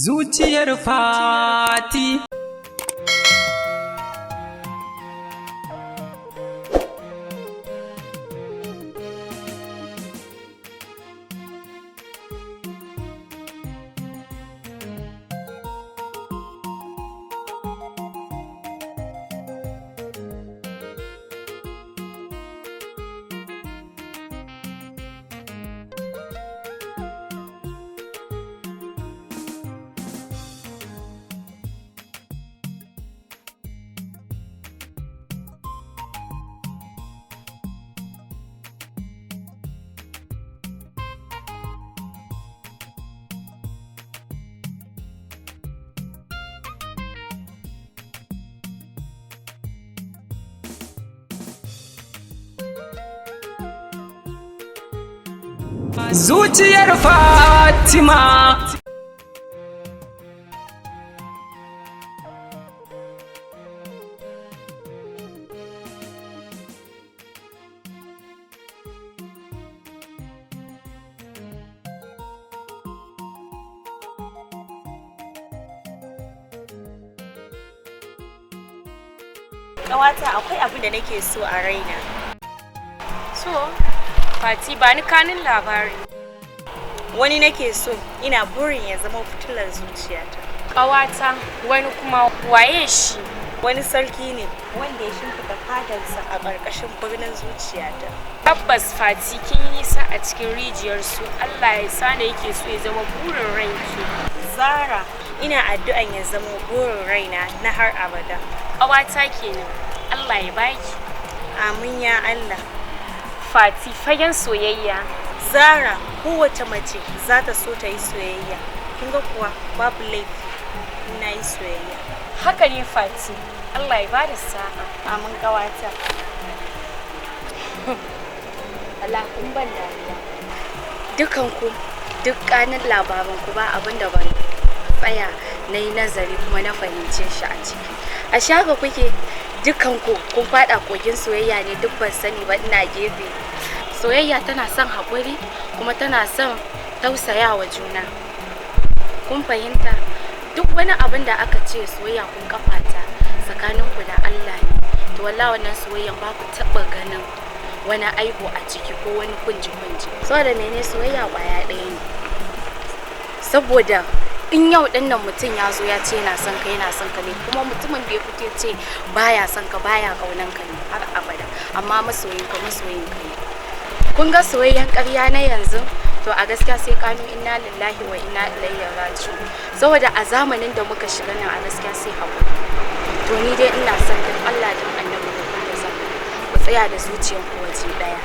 Zuciyar Fati. Zuciyar Fatima. Ƙawata, akwai abin da nake so a raina. So, Fati, ba ni kanin labari. Wani nake so, ina burin ya zama fitilar zuciyata. Ƙawata, wani kuma waye shi? Wani sarki ne wanda ya shimfiɗa fadarsa a ƙarƙashin birnin zuciyata. Tabbas Fati, kin yi nisa a cikin rijiyar su. Allah ya sa ne yake so ya zama burin ranki. Zara, ina addu'an ya zama burin raina na har abada. Ƙawata kenan. Allah ya baki. Amin ya Allah. Fati, fagen soyayya. Zara, kowace mace za ta so ta yi soyayya. Kin ga kuwa babu laifi in na yi soyayya. Haka ne Fati. Allah ya bada sa'a. Amin, ƙawata. Allah, kun ban dariya. Dukanku, duk kanin labaran ku ba abin da ban tsaya na yi nazari kuma na fahimce shi a ciki. A shaga kuke dukanku, kun fada kogin soyayya ne, duk ban sani ba, ina gefe. Soyayya tana son haƙuri kuma tana son tausayawa juna. Kun fahimta? Duk wani abin da aka ce soyayya kun kafa ta tsakaninku da Allah ne. To wallahi wannan soyayyan ba ku taɓa ganin wani aibu a ciki ko wani kunji-kunji. Saboda mene? Soyayya kwaya ɗaya ne. Saboda in yau ɗin nan mutum ya zo ya ce yana son ka, yana son ka ne, kuma mutumin da ya fito ce baya son ka, baya ƙaunan ka ne har abada. Amma masoyin ka masoyin ka ne. Kun ga soyayyan ƙarya na yanzu, to a gaskiya sai kanu inna lillahi wa inna ilaihi raji'un. Saboda a zamanin da muka shiga nan, a gaskiya sai haƙuri. To ni dai ina son dan Allah dan Annabi ku kula zama. Ku tsaya da zuciyanku waje ɗaya.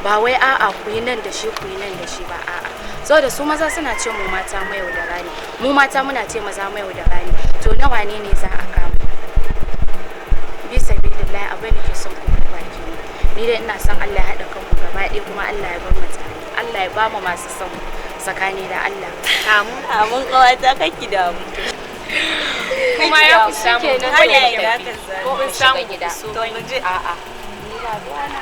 Ba wai a'a ku yi nan da shi, ku yi nan da shi ba, a'a. Saboda su maza suna ce mu mata mayaudara ne, mu mata muna ce maza mayaudara ne. To nawa ne ne za a kama? Bi sabilillahi, abin da ke son ku duba kenan. Ni dai ina son Allah ya haɗa kanmu gaba ɗaya, kuma Allah ya bar mu tare. Allah ya ba mu masu son mu tsakani da Allah. Amin, amin, ƙawata, kake damu. Kuma ya ku samu Shikenan, ku Allah ya tafi. baka Zara. Ko kun samu Shiga gida. ku so. To mu je. A'a. Ni ba ruwana.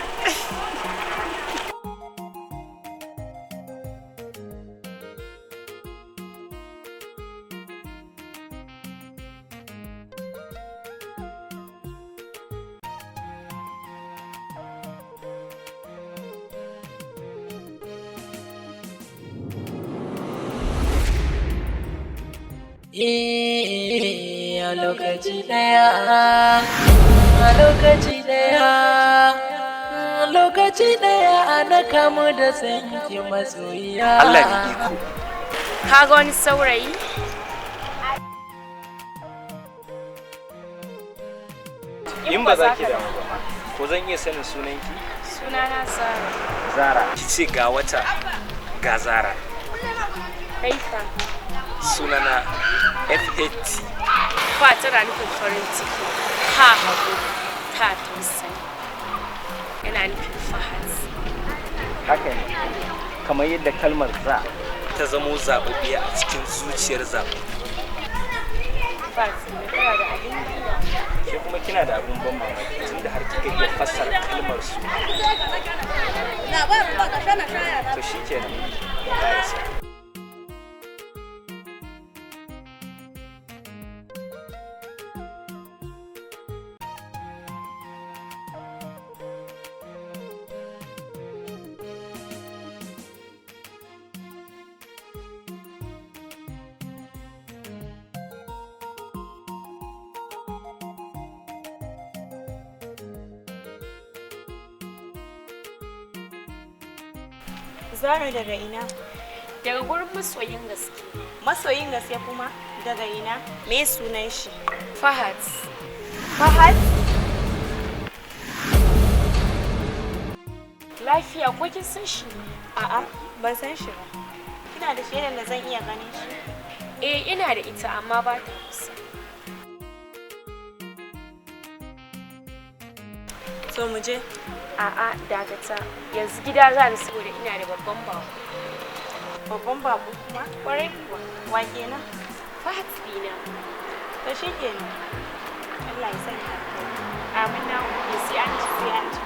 A lokaci ɗaya, a lokaci ɗaya, a lokaci ɗaya na kamu da sanki, masoyiya. Allah ne iko. Ka ga wani saurayi? In ba za ki damu ba, ko zan iya sanin sunanki? Sunana Zara. Zara. Ki ce ga wata ga Zara. Kaifa. Sunana FAT. Fa tana nufin farin ciki. Ha haƙuri. Ta tausayi. Yana nufin Fahad. Haka ne. Kamar yadda kalmar za ta zamo zaɓaɓɓiya a cikin zuciyar zaɓaɓɓu. Fati, tana da abin duba. Ke kuma kina da abin ban mamaki tunda har kika iya fassara kalmar su. To shikenan. Mu ƙarasa. Zara daga ina? Daga gurin masoyin gaske. Masoyin gaske kuma daga ina? Me sunan shi? Fahad. Fahad? Lafiya ko kin san shi ne? A'a, ban san shi ba. Kina da shaidan da zan iya ganin shi? Eh, ina da ita amma ba ta kusa. So mu je. A'a, dakata. Yanzu gida za ni saboda ina da babban bako. Babban bako kuma? Kwarai kuwa. Wa kenan? Fahad ɗina. To shi kenan. Allah ya sanya alkhairi. Amin, na gode, sai an ji. Sai an ji.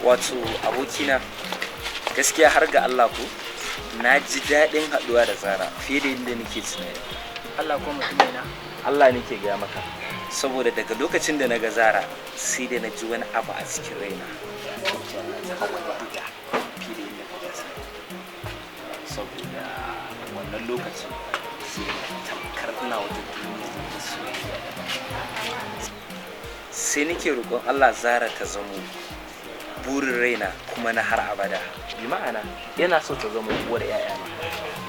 Wato abokina, gaskiya har ga Allah ko na ji daɗin haɗuwa da Zara fiye da yadda nake tunani. Allah ko mutumina. Allah nake gaya maka, saboda daga lokacin da na ga Zara sai da na ji wani abu a cikin raina. Ta wani buga fiye da yadda kake tunani. Saboda wannan lokacin sai na tamkar ina wata duniya da soyayya daban. Sai nake roƙon Allah Zara ta zamo burin raina kuma na har abada. Bi ma'ana yana so ta zama uwar 'ya'yana,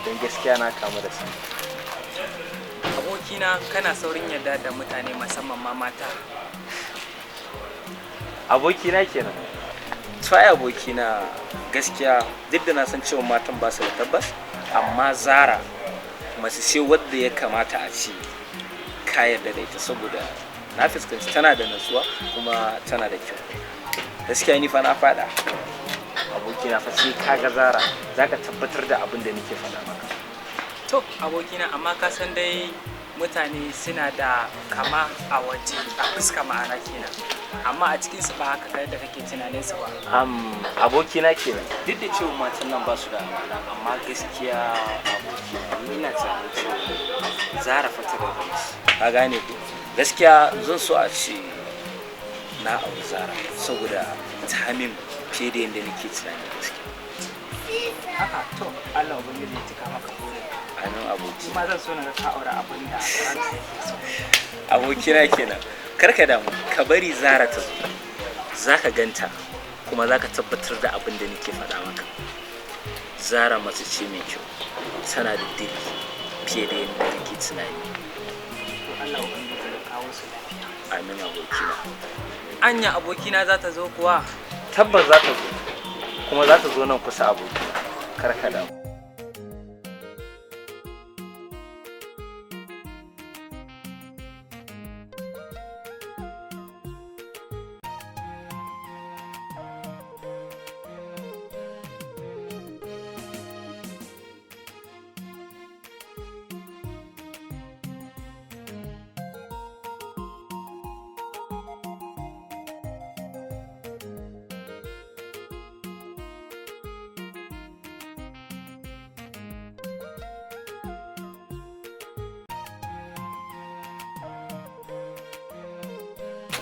don gaskiya na kamu da su. Abokina, kana saurin yarda da mutane, musamman ma mata. Abokina kenan. To ai abokina, gaskiya duk da na san cewa matan ba su da tabbas, amma Zara mace ce wadda ya kamata a ce ka yarda da ita, saboda na fuskanci tana da natsuwa kuma tana da kyau. Gaskiya ni fa na fada. Abokina fa, sai ka ga Zara zaka tabbatar da abin da nake faɗa maka. To abokina, amma ka san dai mutane suna da kama a waje, a fuska ma'ana kenan, amma a cikin su ba haka kai da kake tunanin su ba. Abokina kenan, duk da cewa matan nan ba su da amana, amma gaskiya abokina, ni ina tunanin cewa Zara fa ta daban ce. Ka gane ko? Gaskiya zan so a ce na auri Zara saboda ta min fiye da yadda nake tunani gaskiya. Haka to, Allah ubangiji ya cika maka burin. Amin aboki. Kuma zan so na ga ka aure abin da ranka yake so. Abokina kenan, kar ka damu, ka bari Zara ta zo, za ka ganta kuma za ka tabbatar da abin da nake faɗa maka. Zara mace ce mai kyau, tana da diri fiye da yadda kake tunani. To Allah ubangiji ya kawo su lafiya. Amin abokina. Anya abokina za ta zo kuwa? Tabbas za ta zo, kuma za ta zo nan kusa abokina, kar ka damu.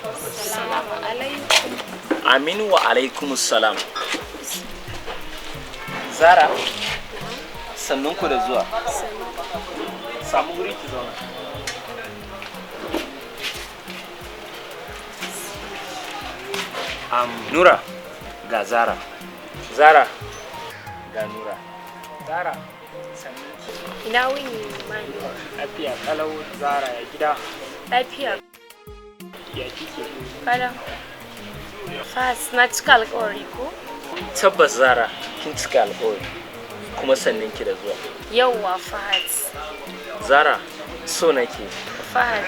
Assalamu alaikum. Amin wa alaikumus salam. Zara, sannunku da zuwa. Samu wuri ki zauna. Nura, ga Zara. Zara, ga Nura. Zara, sannan ki. Ina wuni mami. Lafiya kalau Zara, ya gida? Lafiya. Ya kike? Kalau. Fas, na cika alƙawari ko? Tabbas Zara, kin cika alƙawari. Kuma sannan ki da zuwa. Yauwa Fahad. Zara, so nake. Fahad,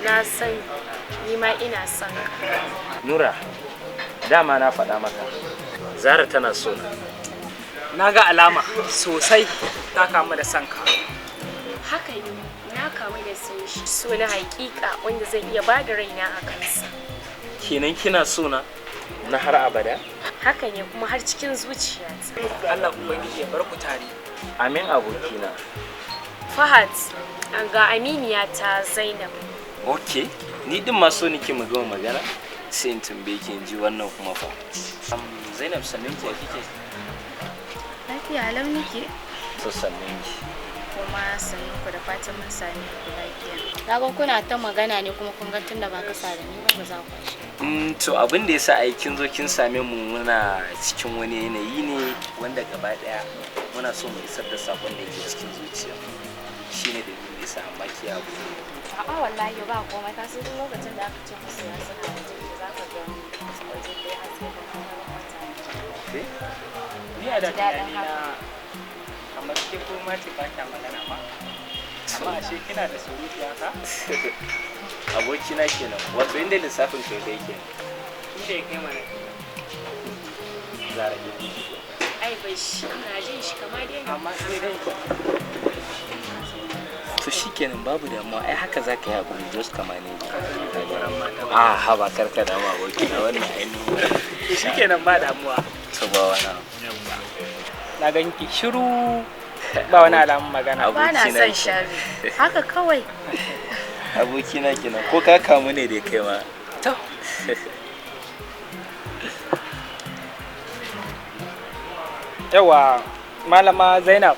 na san ni ma ina son ka. Nura, dama na faɗa maka. Zara tana so na. Na ga alama sosai ta kamu da son ka. Haka ne, na kamu da son shi, so na hakika wanda zan iya ba da raina a kansa. Kenan kina so na na har abada? Haka ne, kuma har cikin zuciyata. Allah ubangiji ya bar ku tare. Amin abokina. Fahad, ga aminiya ta Zainab. Ok, ni din ma so nake mu gama magana sai in tambaye ki in ji wannan kuma fa. Zainab, sannin ki, ya kike? Lafiya lau nake. So sannin ki. Kuma sannu ku, da fatan mun sami ku lafiya. Na ga kuna ta magana ne, kuma kun ga tunda ba ka da ni ba, ba za ku shi. To abin da yasa ai kin zo kin same mu muna cikin wani yanayi ne wanda gaba daya muna so mu isar da sakon da yake cikin zuciya. Shine dalilin da yasa, amma ki abu. A'a, wallahi ba komai. Ka san duk lokacin da aka ce musu ya suna waje, da za ka ga waje da ya haske da kuma mutane. Okay? Ni a da Ji daɗin tunani na kamar ke kurma ce, ba kya magana ma, amma ashe kina da surutu haka. Abokina kenan. Wato inda lissafin kai dai kenan. Inda ya kai mana. Zara ke ji. Ai bai shi, ina jin shi kamar dai na. Amma sai dai To shikenan, babu damuwa, ai haka zaka yi hakuri, just kama ne. Ah, haba, karka damu abokina, wannan ai normal. To shikenan, ba damuwa. To ba wani abu. Na ganki shiru, ba wani alamun magana. Ba na Abokina son kenan. sharri. Haka kawai. Abokina kenan, ko ka kamu ne dai kai ma? To yawa, malama Zainab,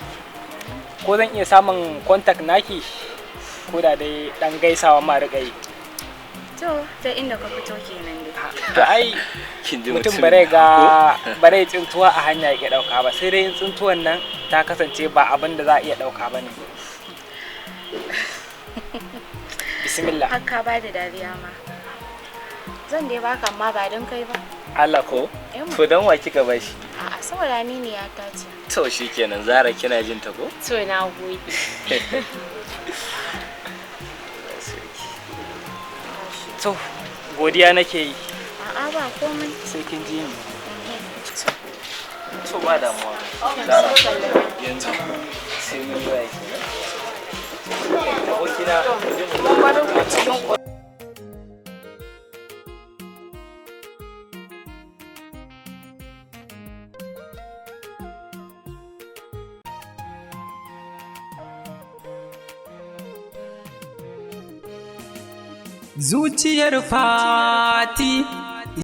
ko zan iya samun contact naki, ko da dai dan gaisawa ma riƙa yi? To, ta inda ka fito kenan dai. To ai Kin ji mutum mutumin bare na ga ko? bare tsintuwa a hanya ya dauka ba, sai dai in tsintuwan nan ta kasance ba abin da za a iya dauka ba ne. Bismillah. Har ka ba da dariya ma. Zan dai baka, amma ba don kai ba. Allah ko? Eh. To dan wa kika bashi? A'a, saboda aminiya ta ce. To shikenan, Zara, kina jin ta ko? To na gode. To godiya nake yi. A'a, ba komai. Sai kin ji ni. To ba damuwa. Zara, yanzu sai mun yi waya kenan. Abokina, je mu. Zuciyar Fati.